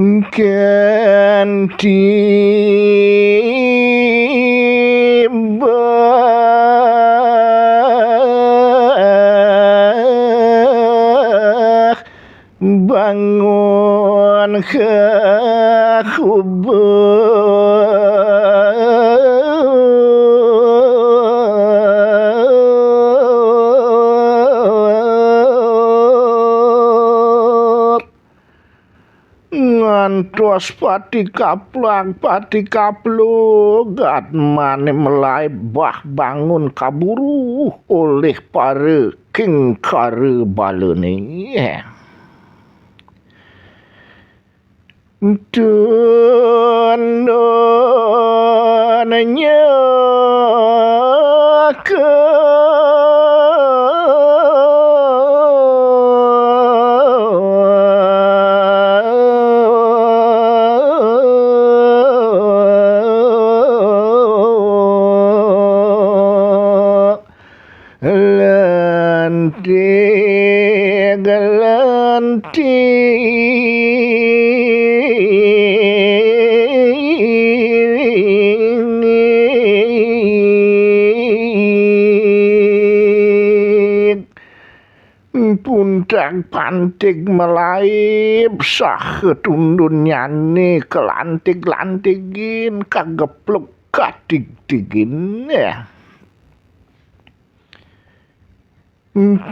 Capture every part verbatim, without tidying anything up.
Kentibah bangun ke kubur. Ngantos pati kaplak, pati kapluk, atmane melaib bangun kaburu olih para kingkara balane. Tundun nyaka lentik, lentik. Puntak pantig melaib, saha tundunnyane kalantig-lantigin, kagepluk katig-tigin.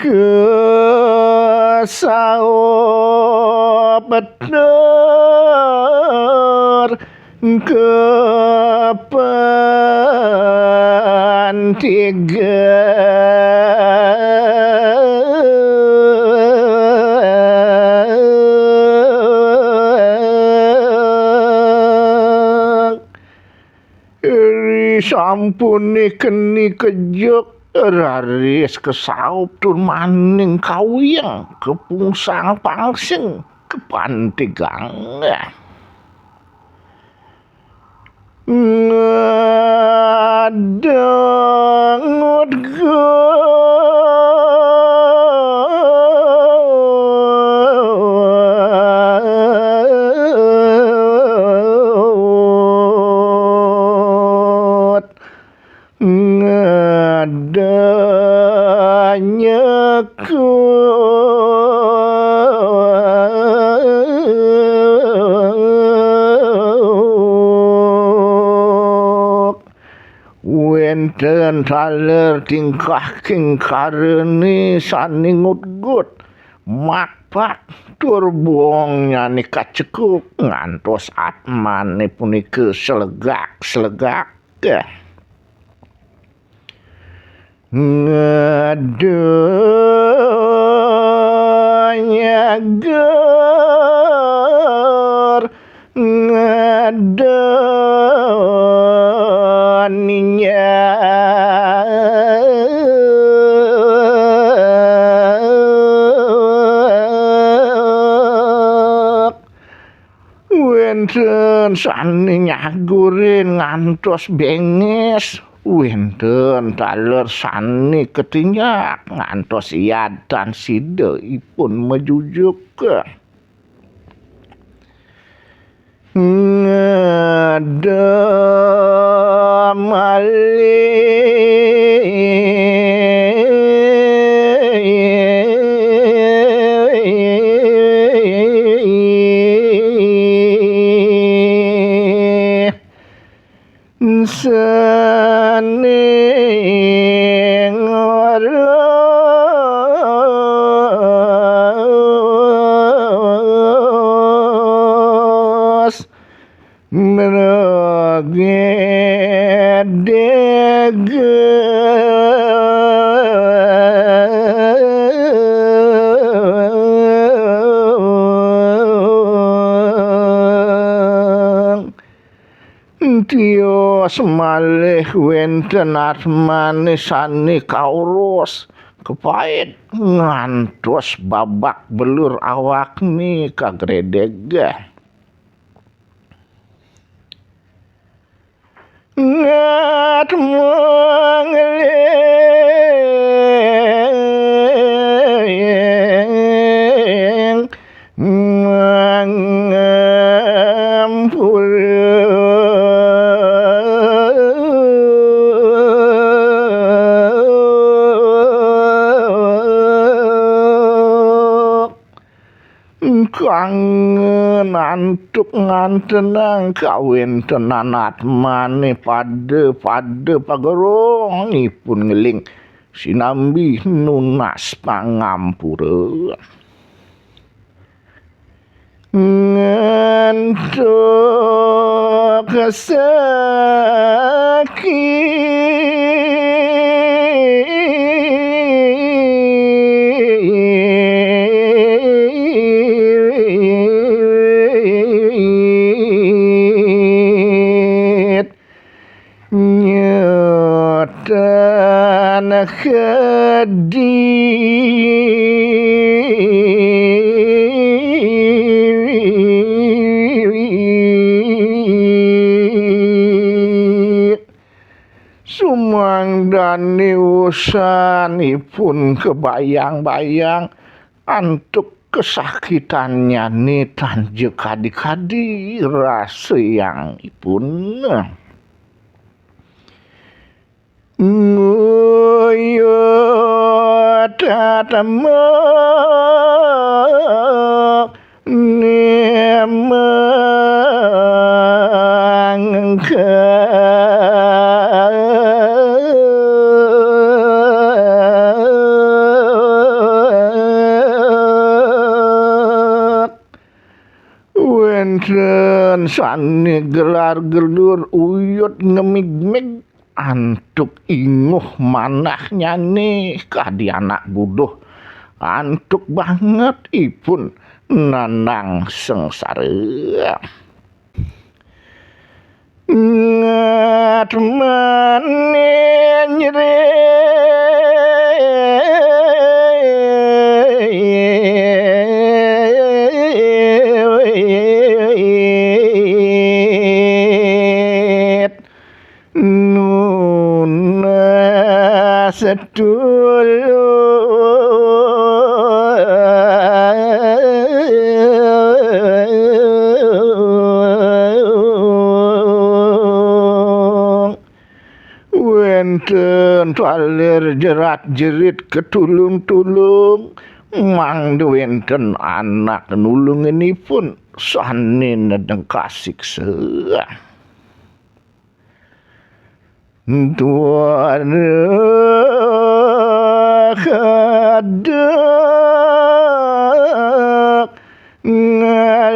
Kesaup bener kepantigan. Ri sampune keni kejuk, raris kesaup tur maning kauyeng, kapungsang pangsing, kapantigang. Ngadengut ngadanyekuk. Wenten taler tingkah kingkarane sane ngutgut, makpak tur bongnyane kacekuk ngantos atmane punika selegak-selegak. Ngedanyager, ngedanyager. Wenten sane nyagurin ngantos benges, wenten taler sane ketinjak ngantos yatan sida ipun majujuk. Ngedam malih. Sane ngurus mregedegang. Tios malih wenten atmane sane kaurus, kepait ngantos babak belur awakne kagredeg. Ngat mangling, mang- Kangen antuk ngantenang kawéntenan atmané pada-pada pagerongipun ngeling sinambi nunas pangampura. Ngantuk sakit. Nyetan kedi. Sumangdané wusanipun kebayang-bayang antuk kesakitannyané tan ja kadi-kadi rasayangipun. Nguyut tatemu nemangka. Wénten sané gelar-gelur uyut ngemigmig antuk inguh manahnyané kadi anak buduh, antuk banget ipun nandang sangsara. Ngatmané nyrit. Nunas tulung. Wénten taler jerat-jerit katulung-tulung, mangda wénten anak nulunginipun sané nedeng kasiksa. Tuara kadek ngalingwang.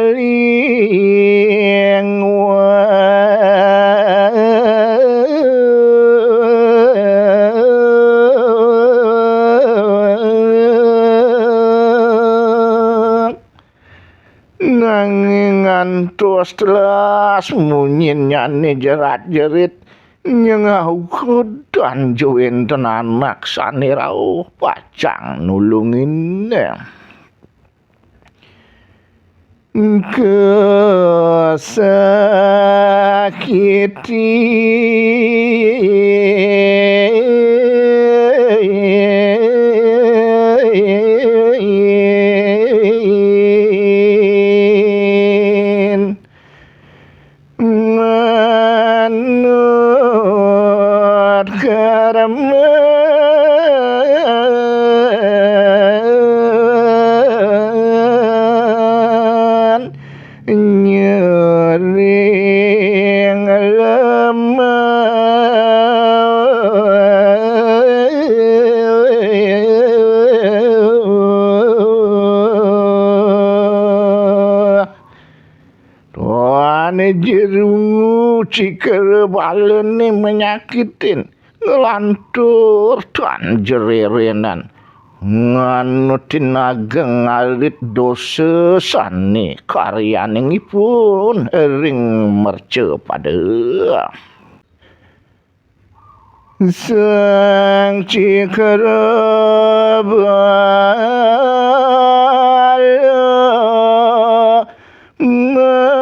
Nanging ngantos telas munyinnyané jerat-jerit, nyengah uga tan ja wénten anak sané rauh pacang nulungin. Kasakiti. Manut kareman nyering lemah. Tuané jerungu cikara balané manyakitin, nglantur tan jererenan, nganutin ageng alit dosa sané karyaningipun ring mercapada. Sang Cikara Bala mangrak.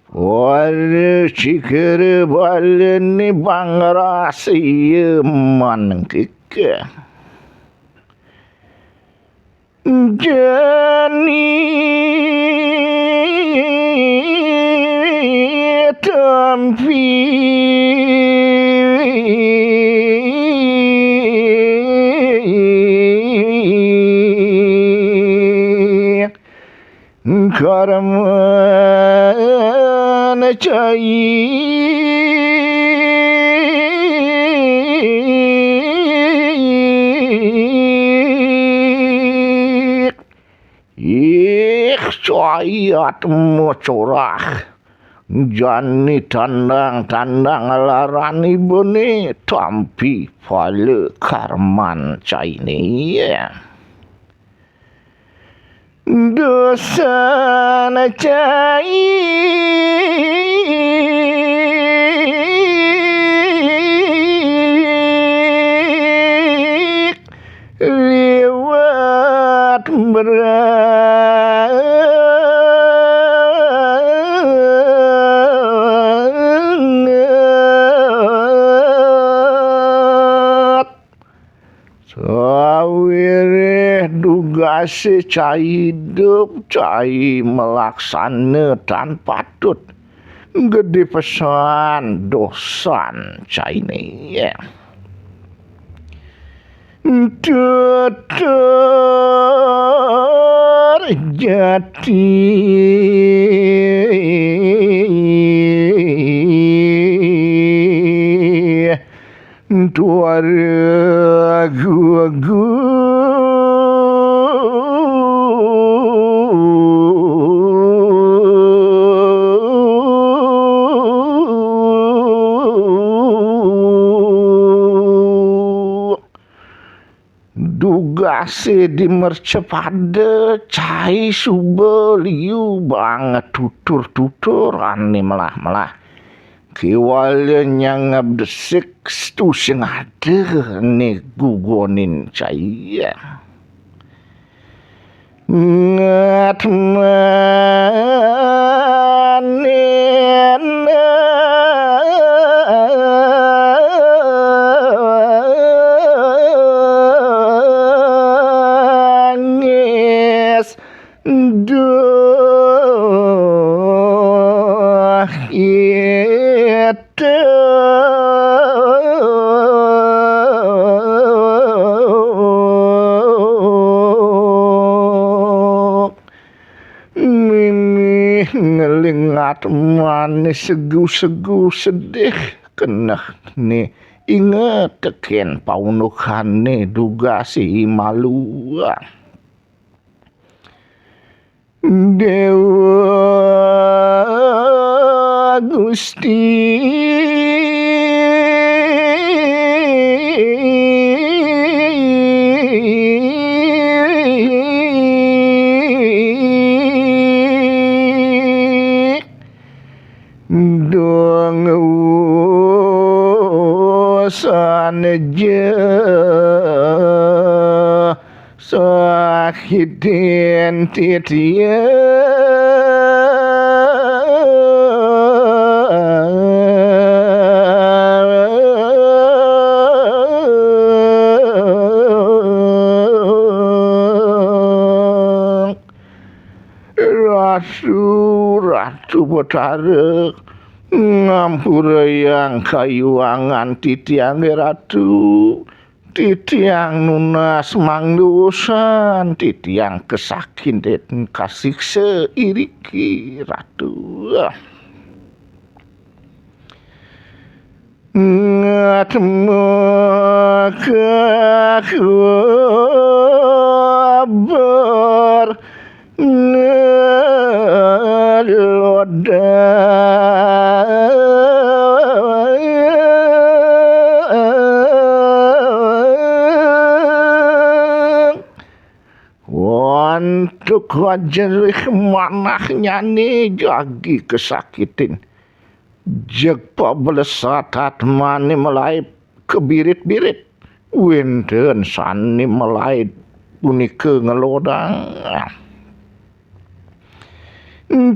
Ora cikara balané pangrasa iya manengkika. Jani Karman cai. Ih, cai atma corah. Jani tandang-tandang larani bene tampi pala karman caine. Dosana cai liwat berangat. Sawireh dugase cai idup, cai malaksana tan patut, gede pesan dosan caine. Tutur jati. Tuara gugu. Dugase dimercepada cai suba liu banget tutur-tutur ane melah-melah. Kewala nyangab desik setu sing ada ne gugonin cai. Ngatmanin nangis. Duh, itu mimih ngelingat manis segu-segu sedih keneh ni inget teken paunukane duga si malu. Dewa Gusti. Dong usan ja sakitin titiang. Ratu, Ratu Betara, ngampurayang kayuangan titiange Ratu. Titiang nunas mangdusan, titiang kasakitin kasiksa iriki, Ratu. Ngatma kabar ngelodang. Antuk jerih manahnyane jagi kasakitin. Jeg pabelesat atmane malaib kabirit-birit. Wenten sane malaib punika ngelodang.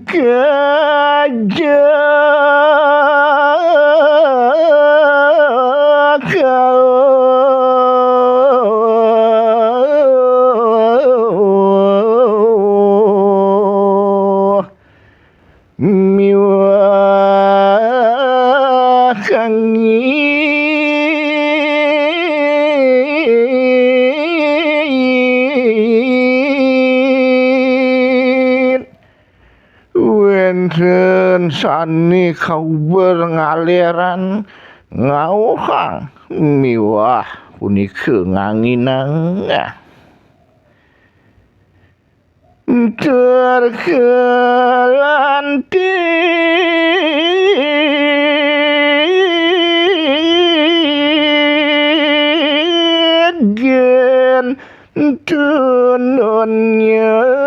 Kajaka. Miwah angin. Ten sane kauber ngaleran ngauhang miwah punika nganginang. Terkelantik gen tununnya.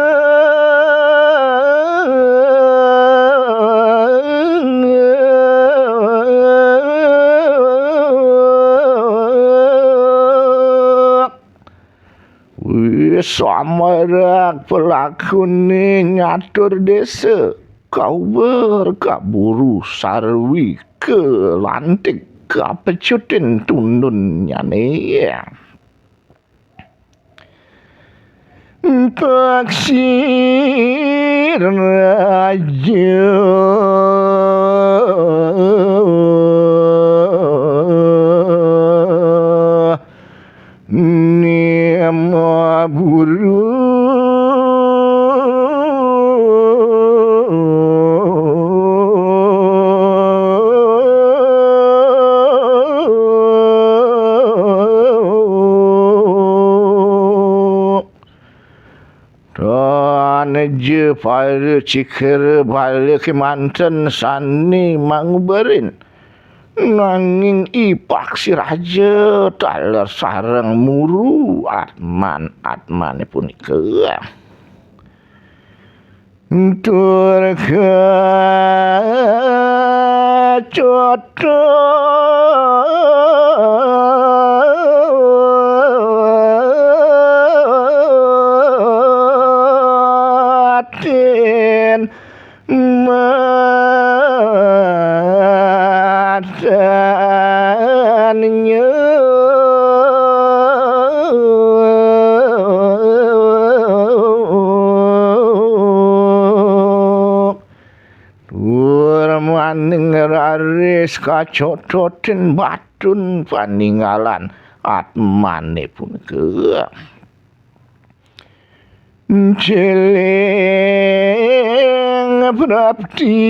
Wis samarak pelakune nyatur desa, kauber kaburu sarwi kelantik kapecutin tundunnyane. Taksir raja Nima buru. Taneja para cikara bala kemanten sane manguberin. Nanging I Paksi Raja taler sareng muru atman-atmane punika. Tur kacototin matanya. Tur maning raris kacototin batun paninggalan atmane punika. Celing prapti.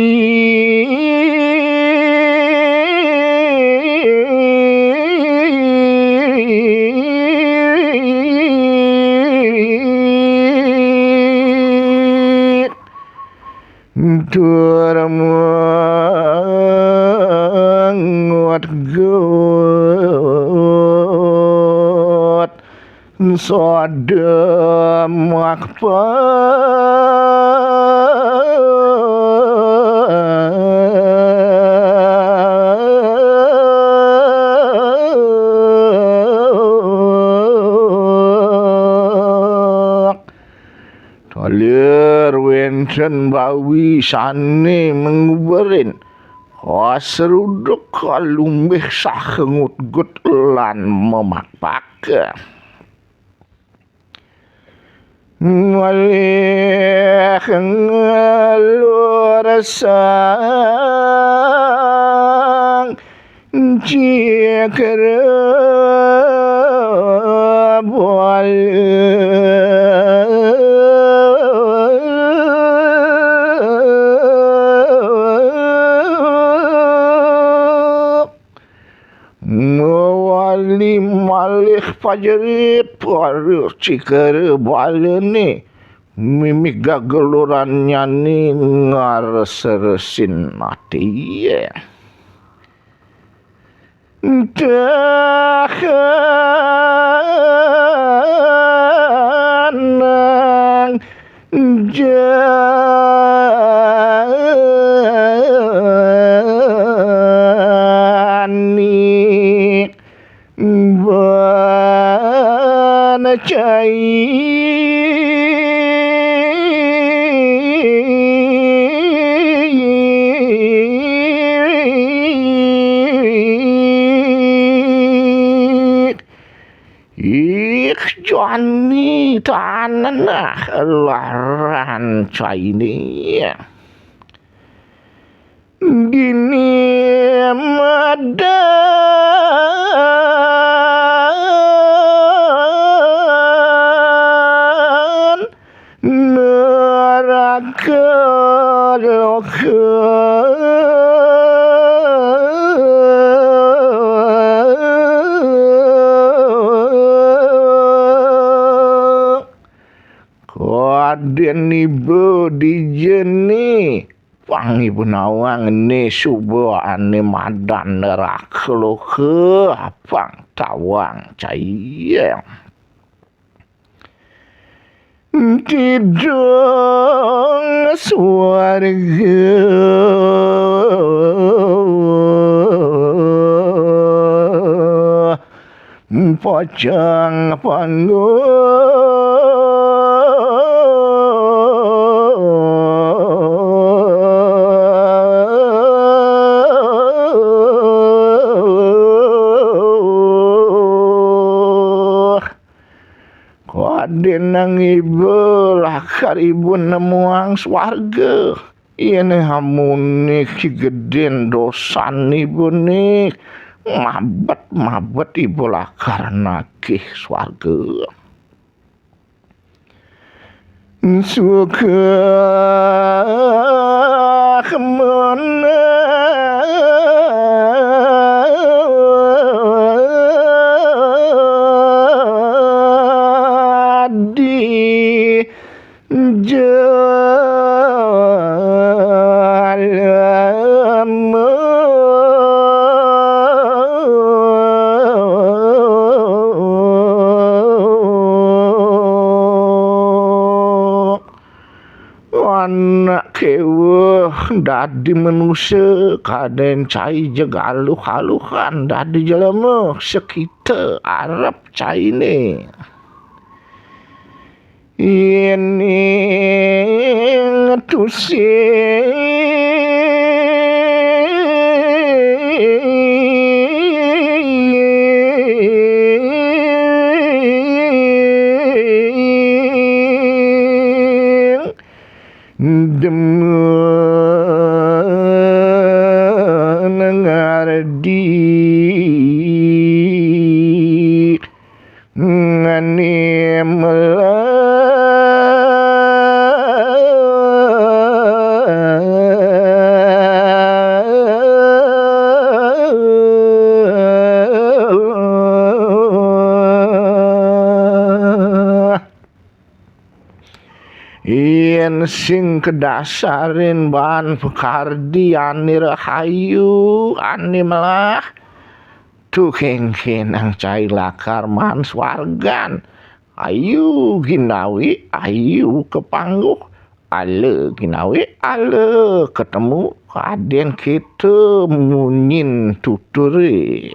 Tur mangot-got sada makpa. Taler wenten bawi sane manguberin. Asruduk kalumbih saha ngutgut lan memakpak. Malih ngeluresang cikra bala. Mawali malih pajerit para cikara balane, mimih gagelurannyane ngarseresin ati. Tahanang jani bana cai. Ih, jani tanenah laran caine. Dini madan neraka Keloke. Kadén iba dijéné pang iba nawang né suba ané madan neraka loka pang tawang cai. Tidung swarga pacang pangguh. Kadénang iba lakar iba nemuang swarga. Yén amuné gedén dosan iba né, mabet-mabet iba lakar nagih swarga. Suka kemana di jalem. Anak kéweh dadi manusa kadén cai jeg aluh-aluhan dadi jelema sakita arep cainé. Yén ing tusing demen ngardi ngani melah. Yén sing kadasarin baan pakardi ané rahayu, ané melah, tu kéngkénang cai lakar maan swargan. Ayu ginawi, ayu kapangguh, ala ginawi, ala katemu, kadén kéto munyin tuturé.